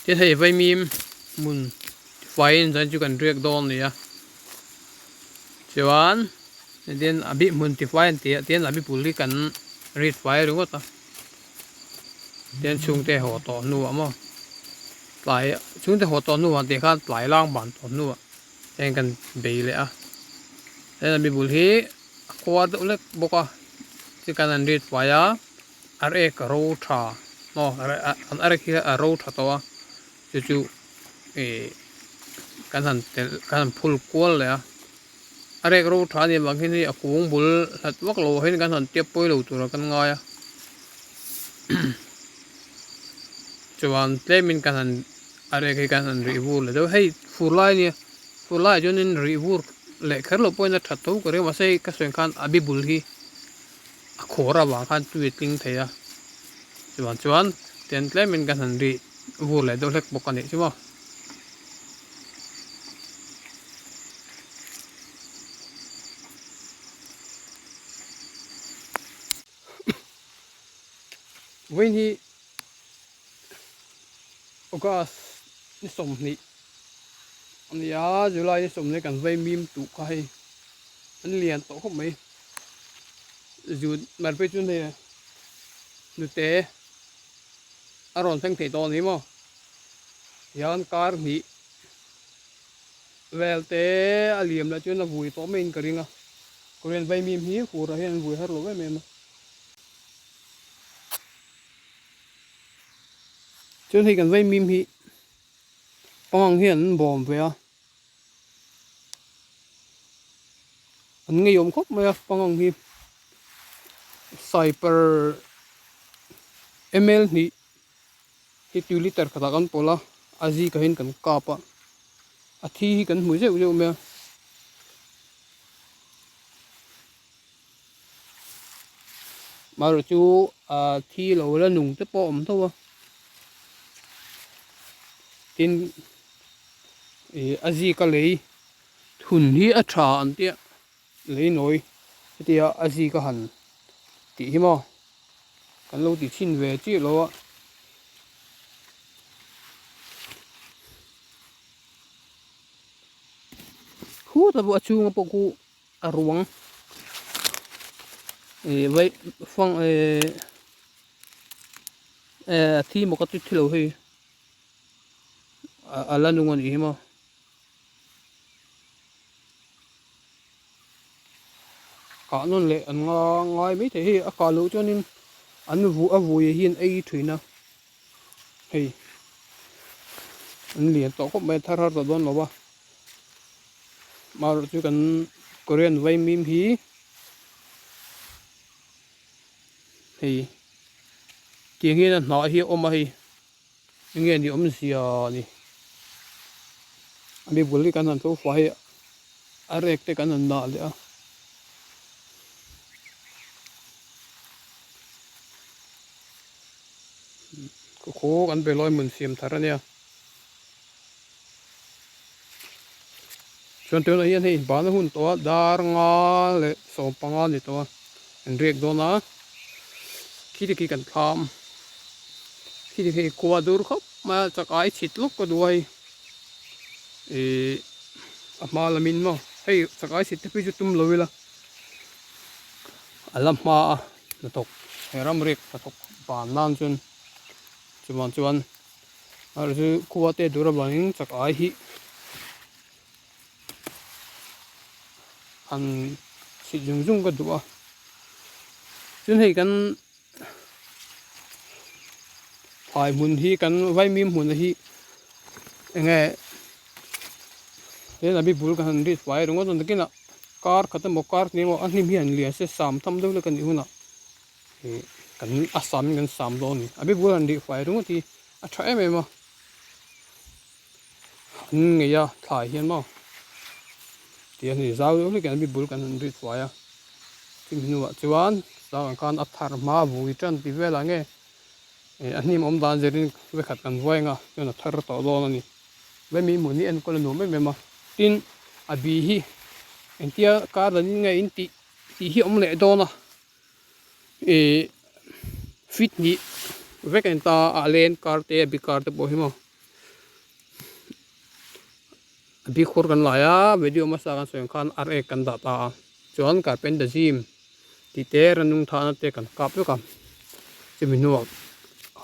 Tin hei vaimim hmun tifaiin zan chu kan riak dawn a ni a chuan tin a bih hmun tifai an tih ah tin a bipul hi kan rit fai ringawt a tin chhungte haw tawh hnuah maw tlai chhungte haw tawh hnuah tih khan tlai lang ban tawh hnuah heng kan bei leh a tin a bipul hi a khuar deuh hlek bawk a chikan an rit fai a. A rek a ro tha maw an a rek hi a ro tha tawh a chu chu ih kan han telh kan han phul kual leh a a rek ro tha anih vang hian hei a kung bul hlat vak lo ah hian kan han tep pawi lo tur ah kan ngai a chuan tlem in kan han a rek hi kan han rih vur leh deuh hei fur lai a nia fur lai ah chuan in rih vur leh kher loh pawhin a that tho ka ring a mahse hei ka sawi ang khan a bibul hi. A khawr avang khan tui a tling thei a, chuvang chuan tian tlemin kan han ri vur leh deuh hlek bawk a nih chu maw. Vawiin hi August ni 20 a ni a, July ni 20 kan vei mim tuh kha hei an lian tawh khawp mai. Zut mar phei chu hei nute a rawn thleng thei tawh a ni maw hian kar hnih vel te a liam lah chuan a vui tawh maiin ka ring a Korean vaimim hi fur ah hian an vui har lo em em a chuan hei kan vaimim hi pangang hian an bawm ve a. An ngeiawm khawp mai a pangang hi cyper ml hnih hi tui liter khatah kan pawlh a a zikah hian kan kap a a thi hi kan hmu zeuh zeuh mai a. Marawh chu a thi lo la nung te pawh a awm tho a tin Ih a zika lei thun hi a tha an tia lei nawi hetia a zika han tih hi maw kan lo ti chhin ve chiah lo a. Khut a a chhunga pawh khu a ruang ih vai fang eh a thi maw ka ti thilo hei. A la nung a nih hi maw. Kah nawn leh an nga ngai mai thei hei a kah loh chuanin an vu a vui hi an ei thin a hei an lian tawh khawp mai a thar har tawh dawn lo va marawh chu kan Korean vaimim hi hei tiang hian a hnah hi a awm a hei. Enge ni awmzia ni? A mi bul hi kan han tho fai a, a rek te kan han dah leh a. Khaw kan be lawi hmun siam thar a nia. Chuan tunah hian hei bana hun tawh a, dar nga leh 15 a ni tawh a, an riak dawn a, khi te khi kan thlam, khi te khi khua dur khawp mai a, chak ai chhit lawk ka duh a hei, ih a hma lamin maw, hei chak ai chhit te phei chu tum lo ila, a la hma a hnathawk he ram riak hnathawk ban nan chuan chuvang chuan. Ar chu khua te dur avangin chak ai hi han chhit zung zung ka duh a chuan hei kan thlai hmun hi kan vaimim hmun hi enge he labi bul kan han rit fai ringawt a nakinah kar khat emaw kar hnih emaw a hnim hi han lian se sam tham deuh lek a nih hunah. Ih kan a sam in kan sam dawn a ni a bik bulah an rih fai ringawt hi a tha em em a an ngei a thlai hian maw ti a ni zau deuh hlek in a bik bul kan han rih fai a chumi hnuah chuan zau ang khan a thar hma vui tan tih velah nge ih a hnim awm dan zirin vekhat kan vuai ang a chuan a thar tawh dawn a ni vemi hmun hi enkawl a nuam em em a tin a bi hi engtia kar danin nge in tih tih hi a awm leh dawn a. Ih fit hnih vek a ni ta a len kar te a bik kar te pawh hi maw. A bik khur kan lai a, video hmasa kan sawi ang khan ar ek kan dah ta a, chuan carpenter gym tih te ranung thahna te kan kap vek a, chumi hnuah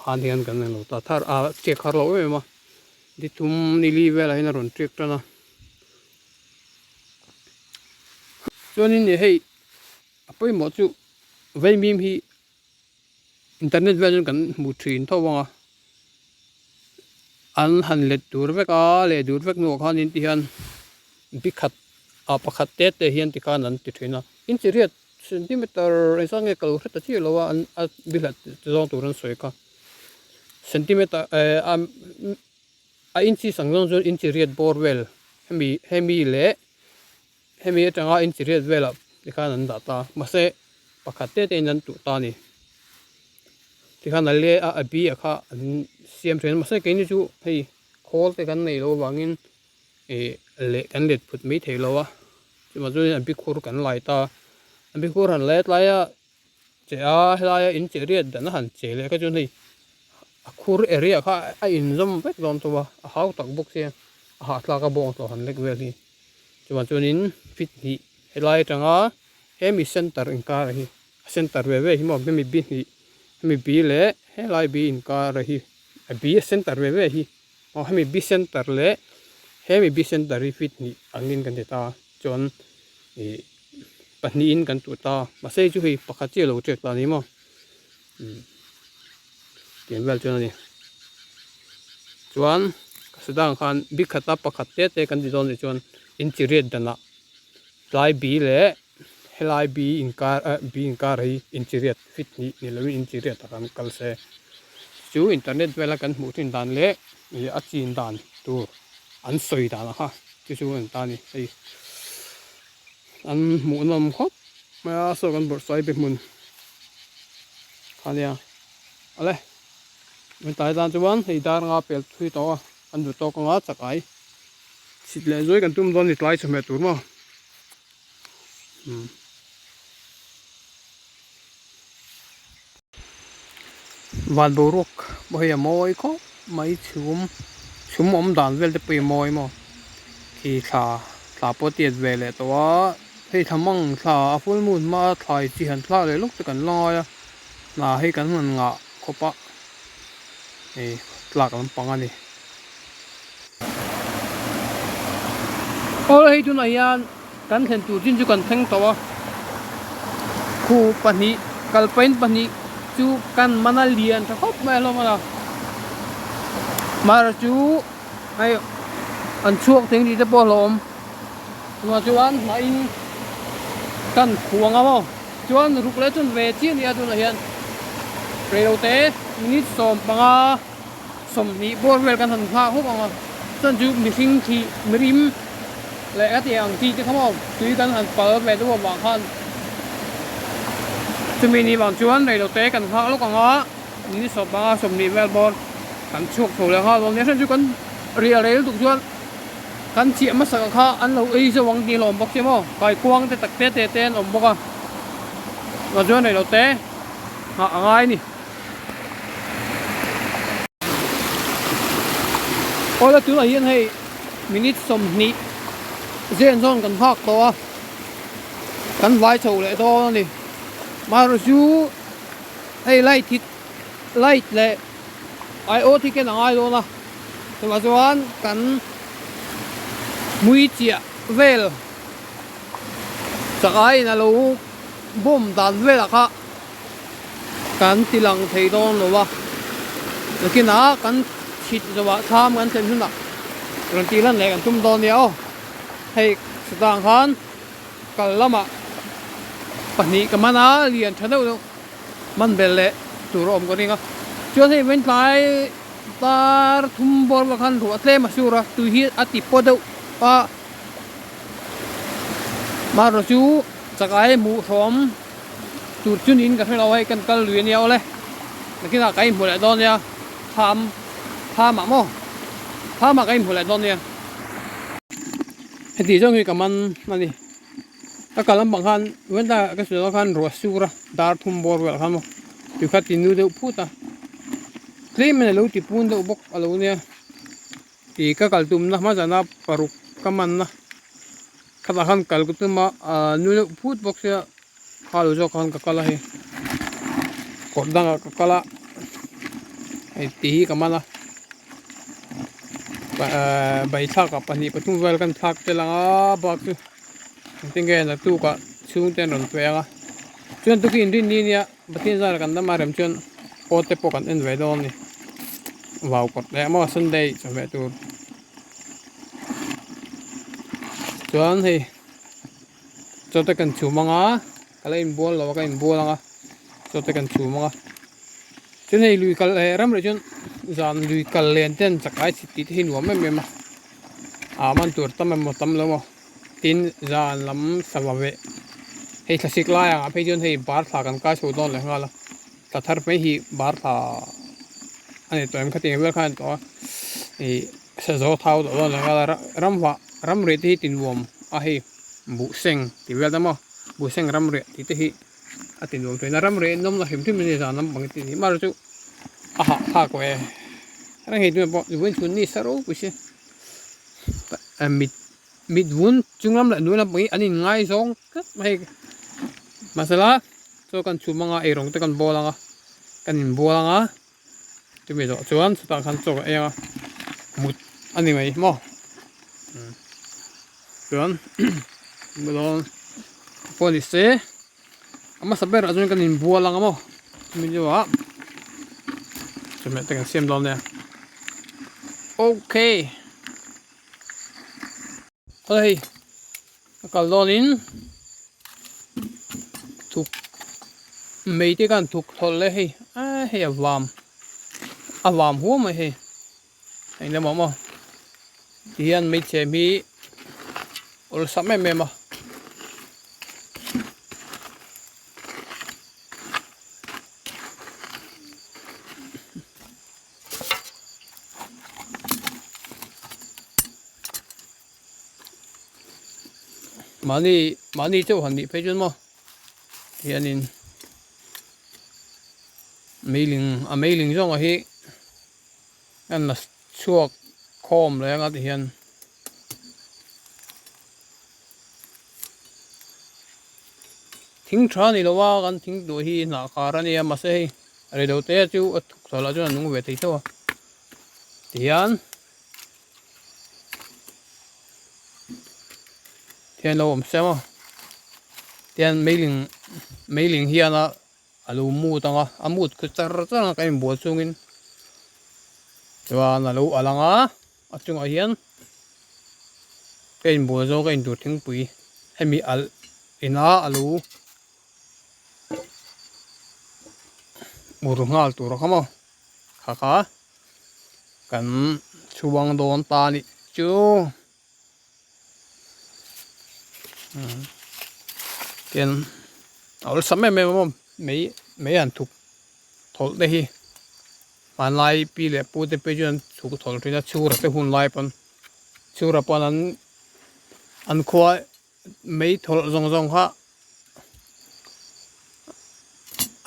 khan hian kan englo ta thar a tiak har lo em em a, ni thum ni li velah hian a rawn tiak tan a. Chuanin hei a pawimawh chu vaimim hi internet vel chuan kan hmu thin tho ang a an han let tur vek a leh dur vek hnuah khan in ti hian bikhat ah pakhat te te hian tikhan an ti thin a inchi riat centimeter engzat nge ka lo hre ta chiah lo a an a bihlat zawng tur an sawi kha centimeter eh a a inchi sang zawng chuan inchi riat bawr vel hemi hemi leh Hemi atanga inchi riat velah tikhan an dah ta mahse pakhat te te in an tuh ta a ni. Tikhan a le a a bi a kha an siam thin a mahse keini chu hei khawl te kan neih loh avangin ih leh kan let phut mai thei lo a chuvang chuan a bi khur kan lai ta a bi khur han lai tlai a che a helaia in che riat dan a han che leh kha chuan hei a khur area kha a inzawm vek dawn tawh a a hau tak bawk sia a hahthlak a bawng tawh han lek vel hi. Chuvang chuanin fit hnih helai atanga hemi center inkar hi a center ve ve hi maw hemi bi hnih hemi bi leh helai bi inkar hi a bi a center ve ve hi aw hemi bi center leh hemi bi center hi fit hnih angin kan ti ta chuan ih pahnihin kan tuh ta mahse hei chu hei pakhat chiah a lo ṭek ta a ni maw umm tiang vel chuan a ni chuan ka sadang khan bi khata pakhat te te kan ti dawn nih chuan inchi riat danah tlai bi leh helai bi inkar ah bi inkar hi inchi riat fit hnih ni lovin inchi riat ah kan kal se chu internet vela kan hmuh thin dan leh ih a chin dan tur an sawi dan ang kha chu chu an ta a ni hei an hmuh nawm khawp mai a saw kan bawrh sawi be hmun kha nia awle min tlai tan chuan hei dar anga pel thui tawh a an duh tawk anga chakai chhit leh zuai kan tum dawn ni tlai chawhmeh tur maw umm. Van boruak pawh hei a mawi khawp mai chhum chhum awm dan vel te pawh hi a mawi maw khi thla thla pawh tiat ve leh tawh a hei thla mang thla a full moon hma a thlai chi han thlak leh lawk te kan la ngai a hna hi kan han ngah khawp a hei tlak lampang a ni. Aw hei tunah hian kan thlen tur chin chu kan thleng tawh a khu pahnih kalpain pahnih chu kan man a lian tha khawp mai a hlawm a la mara chu hei an chhuak thei tih te pawh a hlawm chuvang chuan hnahin kan khuang a maw chuan ruk leh chuan ve chiah a ni a tunah hian reilote minute 15 sawmhnih bawr vel kan han nghak hawk ang a chuan chu mihring thih mirim leh a tih ang chi te kha maw tui kan han pal ve deuh avang khan chumi ni vang chuan reilote kan nghak lawk ang a ni 15 sawmhnih vel bawr kan chhuak chho leh nghal dawn nia hran chu kan riah rei lutuk chuan kan chiah hmasa kha an lo ei zo ang tih a hlawm bawk sia maw kaikuang te tak te te te an awm bawk a chuan chuan reilote nghah a ngai a ni. Awle tunah hian hei minute 20 zen zawn kan nghak tawh a kan vai chho leh dawn a ni amaherawhchu chu hei light hi light leh aiawt hi ken a ngai dawn a chuvah chuan kan mui chiah vel chak aiin a lo bawm dan velah kha. Kan ti lang thei dawn lo a, nakinah kan chhit zawhah thlam kan thlen hunah rawn tih lan leh kan tum dawn nia aw. Hei chutah khan kal lamah pahnih ka man a, lian tha deuh deuh man bel leh tur a awm ka ring a. Chuan hei vawiin tlai tar thum bawr vak khan ruah tlem a sur a, tui hi a ti paw deuh a, marawh chu chakai hmuh hrawm. Tur chu niin ka hre lo hei kan kal lui ania awle nakinah ka inhmu leh dawn nia thlam thlamah maw thlamah ka inhmu leh dawn nia heti zawng hi ka man a ni ka kal lampang khan vawiin tlaiah ka sawi khan ruah sur a dar thum bawr velah khan maw tui kha ti nu deuh phut a tlem in alo ti pun deuh bawk alo nia. Ih ka kal tumna hma zana paruk ka man a khatah khan kal ka tum a ahh nu deuh phut bawk sia kha lo zawk khan ka kal a hei kawr dangah ka kal a hei tih hi ka man a ahh baithlakah pahnih pathum vel kan thlak tel ang a bak chu engtin nge naktukah chhungte an rawn pe ang a chuan tukhi inrinni nia Pathian zara kan dam a rem chuan aw te pawh kan en ve dawn a ni vau kawt leh maw Sunday chawhmeh tur chuan hei chaw te kan chhum ang a ka la inbual lo a ka inbual ang a chaw te kan chhum ang a chuan hei lui kal eh ram rih chuan zan lui kal len ten chakai chhit tih te hi nuam em em a ah man tur tam emaw tam lo maw. Tin, zan lam sava veh hei thlasik lai ah phei chuan hei bar thla kan kai chho dawn leh nghal a, thla thar mai hi bar thla a ni tawh em khatiang vel khan a ni tawh a, ih sazaw thau tawh dawn leh nghal a, ramvah ramriah te hi tinuam a hei buhseng tih vel te maw buhseng ramriah tih te hi a tinuam thin a, ramriah hi nawm na hrim hrim a ni zan lampang hi tih mar chu a hahthlak ve reng hei tunah pawh vawiin chhun ni sa ropui si mit. Mit vun chung lam leh hnuai lam pawh hi an inngaizawng tlat mai mahsela chaw kan chhum anga eirawng te kan bawl anga kan inbual anga chumi zawh chuan chutah khan chaw ka ei anga mut a ni mai maw chuan dawn pawh ni se a hmasa berah chuan kan inbual anga maw chumi hnuah chawhmeh te kan siam dawn nia okay. Hei a kal dawnin thuk mei te khan thuk thawlh e hei a hei a vam a vam huam mai hei eng lamah maw tihian meichhem hi awlsam em em a. Mahni mahni chauh han nih phei chuan maw hianin meiling a meiling zawng ah hi an la chhuak khawm leh anga ti hian. Thing tha ni lo a kan thing duh hi hnah kar a nia mahse hei rei lo te chu a thuk chho lah chuan a nung ve thei tho a tihian tihian lo awm se maw tihian meiling meiling hian a a lo mut ang a a mut khu char char ang a kan inbual chungin chuan a lo alh ang a. A chungah hian ka inbual zawng ka intur thingpui hemi alh ina a lo ur nghal tur a kha maw kha kha kan chhuang dawn ta a nih chu tin a awlsam em em a maw mei mei an thuk thawlh te hi. Hmanlai pi leh pu te phei chuan chhuk thawl thin a chhura te hun lai pawn chhura pawn an an khua mei thawlh zawng zawng kha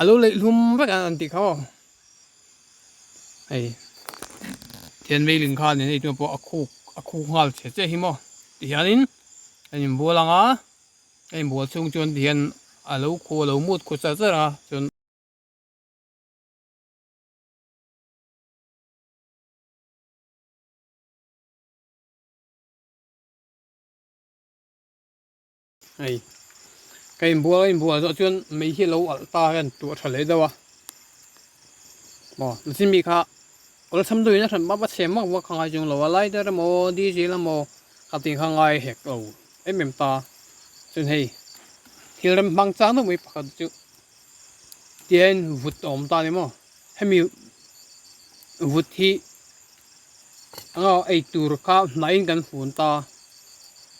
a lo leih hlum vek a an tih kha aw hei tihian meiling kha nen hei tuna pawh a khuk a khuk nghal che che hi maw tihianin an inbual ang a a inbual chhung chuan tihian a lo khu a lo mut khu char char a chuan. Hei ka inbual a inbual zawh chuan mei hi a lo alh ta hian tuah tha leh deuh a maw luchin mi kha awlsam deuhin a hran vak a chhe vak vak kha ngai chung lo a lighter emaw diesel emaw kha tih kha ngai hek lo em em ta chuan hei thil rem hmang chang deuh mai pakhat chu. Tihian vut a awm ta a ni maw hemi vut hi anga ei tur kha hnaihin kan fun ta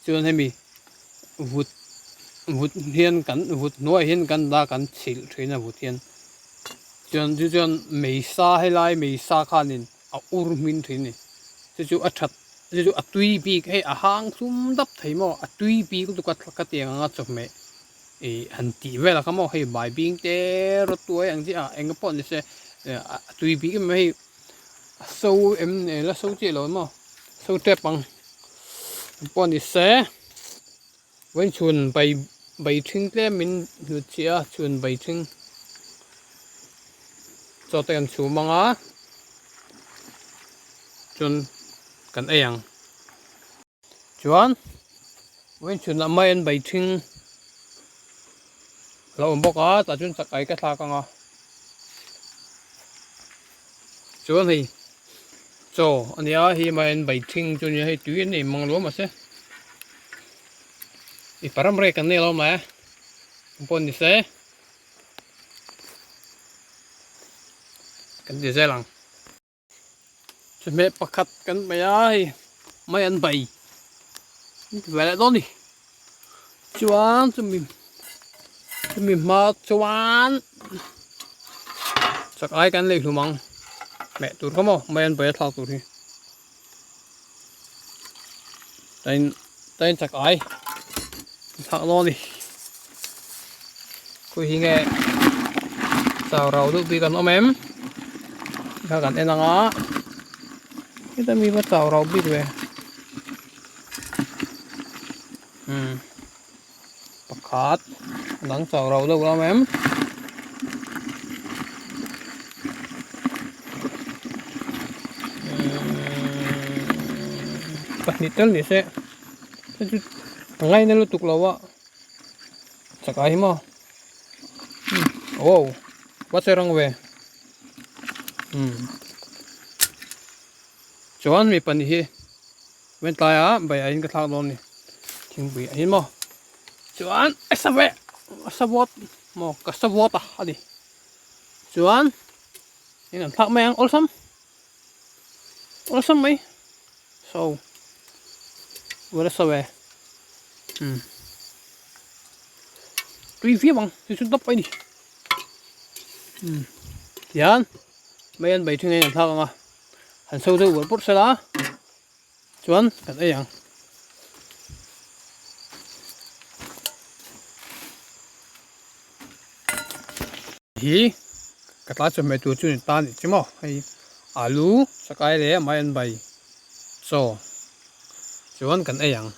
chuan hemi vut vut hian kan vut hnuaiah hian kan dah a kan chhilh thin a vut hian chuan chu chuan mei sa helai mei sa khanin a ur hmin thin a ni chu chu a that chu chu a tui bik hei a hang thlum dap thei maw a tui bik lutuk a khatiang anga chawhmeh. Ih han tih vel a kha maw hei bai bing te rawt tuai ang chi a eng pawh ni se a tui bik em hei a so em ni la so chiah lo maw so tep ang. Pawh ni se vawiin chhun bai bai ṭhing tlem min hnut chhiah a chhun bai ṭhing chaw te kan chhum ang a chuan kan ei ang chuan vawiin chhunah mai an bai ṭhing a lo awm bawk a tah chuan chakai ka thlak ang a chuan hei. Chaw a nia hei mah hian bai thing chu a nia hei tui an ei mang lo mahse i param rek an nei lo mai ang pawh ni se kan ti zel ang chawhmeh pakhat kan hmeh a hei mai an bai an ti ve leh dawn a ni chuan chumi chumi hma chuan chak ai kan lei hlum ang meh tur kha maw mai an bai a thlak tur hi tain tain chak ai thlak dawn a ni khawi hi nge chau rau deuh bik an awm em kha kan en ang a heta mi va chau rau bik ve. Umm pakhat a dang chau rau deuh lam em umm pahnih tel ni se hei chu a ngaina lutuk lo a chakai hi maw umm wow va che rang ve umm chuan mi pahnih hi. Ven tlaiah bai ah in ka thlak dawn a ni thingpui ah hian maw chuan a sa ve a sa vawt maw ka sa vawt a a ni chuan in an thlak mai ang awlsam awlsam mai so vel a sa ve umm tui viau ang chu chu dawp mai a ni umm tihian mai an bai thing a in an thlak ang a. Han so deuh buar pawrh sela chuan kan ei ang. Hi ka tlai chawhmeh tur chu ni ta ni che maw hei alu chakai leh mai an bai chaw chuan kan ei ang.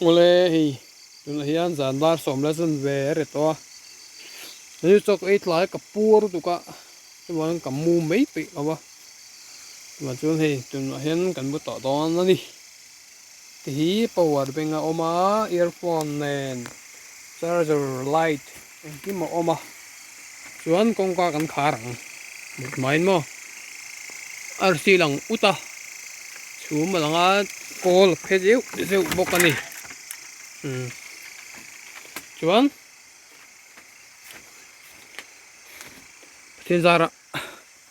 Awle hei tunah hian zan dar sawm la zan ve a ri tawh a, hei chu chaw ei tlai ka puar lutuk a chuan ka mu mai peih lo a, chuvang chuan hei tunah hian kan mu tawh dawn a ni. Ti hi power bank a awm a earphone nen charger light engkim a awm a chuan kawngka kan khar ang mut maiin maw arsi lang ut a chhum a lang a kawl a phe zeuh zeuh bawk a ni umm chuan Pathian zarah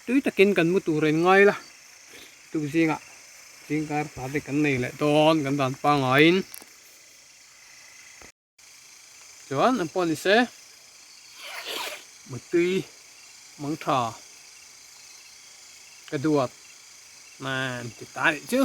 tui takin kan mu tur a in ngai la tuk zingah zingkar hna te kan nei leh dawn kan dan pangaiin. Chuan an pawh ni se mutui mang tha ka duat nan ti ta anih chu.